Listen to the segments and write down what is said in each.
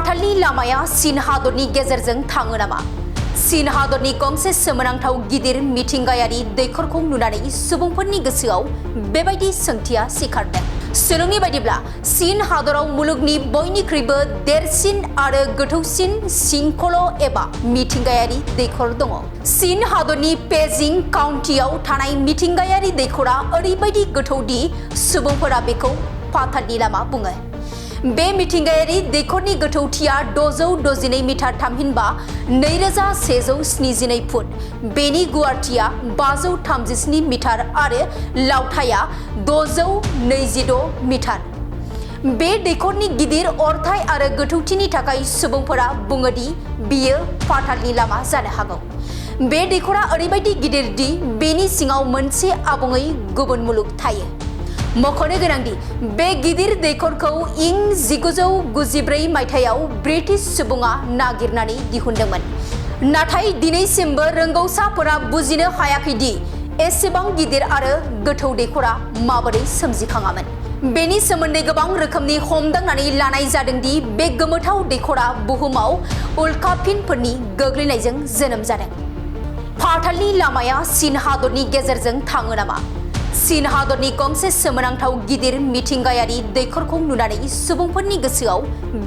फाथालनि लामाया चीन हादरनि गेजेरजों थाङो नामा? चीन हादरनि गंसे सोमोनांथाव गिदिर मिथिंगायारि दैखरखौ नुनानै सुबुंफोरनि गोसोआव बेबायदि सोंथिया सिखारदों। सुलुंनि बायदिब्ला चीन हादराव मुलुगनि बयनिख्रुइबो देरसिन आरो गोथौसिन सिंखल एबा मिथिंगायारि दैखर दङ। चीन हादरनि पेजिं काउन्टियाव थानाय मिथिंगायारि दैखरा ओरैबायदि गोथौ दि सुबुंफोरा बेखौ फाथालनि लामा बुङो। बे मिथिंगायारि दैखरनि गोथौथिया 662 मिटार थामहिनबा 2172 फुट, बेनि गुवारथिया 537 मिटार आरो लावथाइया 626 मिटार। बे दैखरनि गिदिर अरथाइ आरो गोथौथिनि थाखाय सुबुंफोरा बुङो दि बियो फाथालनि लामा जानो हागौ। बे दैखरा ओरैबायदि गिदिर दि बेनि सिङाव मोनसे आबुङै गुबुन मुलुग थायो। मख'नो गोनांदि बे गिदिर दैखरखौ इं 1994 मायथाइयाव ब्रिटिश सुबुङा नागिरनानै दिहुनदोंमोन। नाथाय दिनैसिमबो रोंगौसाफोरा बुजिनो हायाखै दि एसेबां गिदिर आरो गोथौ दैखरा माबोरै सोमजिखाङामोन। बेनि सोमोन्दै गोबां रोखोमनि हमदांनानै लानाय जादों दि बे गोमोथाव दैखरा बुहुमाव उल्कापिन्डफोरनि गोग्लैनायजों जोनोम जादों। फाथालनि लामाया चीन हादरनि गेजेरजों थाङो नामा? चीन हादरनि गंसे सोमोनांथाव गिदिर मिथिंगायारि दैखरखौ नुनानै सुबुंफोरनि गोसोआव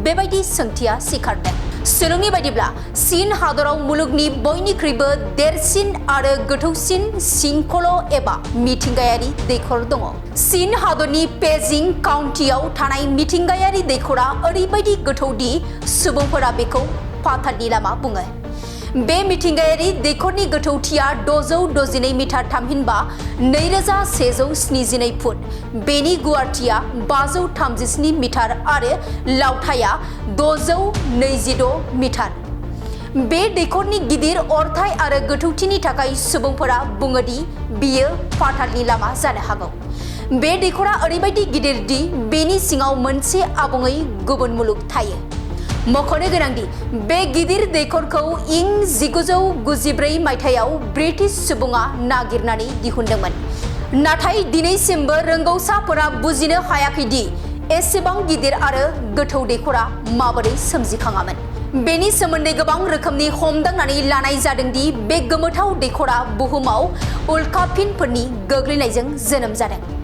बेबायदि सोंथिया सिखारदों। सुलुंनि बायदिब्ला चीन हादराव मुलुगनि बयनिख्रुइबो देरसिन आरो गोथौसिन सिंखल एबा मिथिंगायारि दैखर दङ। चीन हादरनि पेजिं काउन्टियाव थानाय मिथिंगायारि दैखरा ओरैबायदि गोथौ दि सुबुंफोरा बेखौ फाथालनि लामा बुङो। बे मिथिंगायारि दैखरनि गोथौथिया 662 मिटार थामहिनबा 2172 फुट, बेनि गुवारथिया 537 मिटार आरो लावथाइया 626 मिटार। बे दैखरनि गिदिर अरथाइ आरो गोथौथिनि थाखाय सुबुंफोरा बुङो दि बियो फाथालनि लामा जानो हागौ। बे दैखरा ओरैबायदि गिदिर दि बेनि सिङाव मोनसे आबुङै गुबुन मुलुग थायो। मख'नो गोनांदि बे गिदिर दैखरखौ इं 1994 मायथाइयाव ब्रिटिश सुबुङा नागिरनानै दिहुनदोंमोन। नाथाय दिनैसिमबो रोंगौसाफोरा बुजिनो हायाखै दि एसेबां गिदिर आरो गोथौ दैखरा माबोरै सोमजिखाङामोन। बेनि सोमोन्दै गोबां रोखोमनि हमदांनानै लानाय जादों दि बे गोमोथाव दैखरा बुहुमाव उल्कापिन्डफोरनि गोग्लैनायजों जोनोम जादों।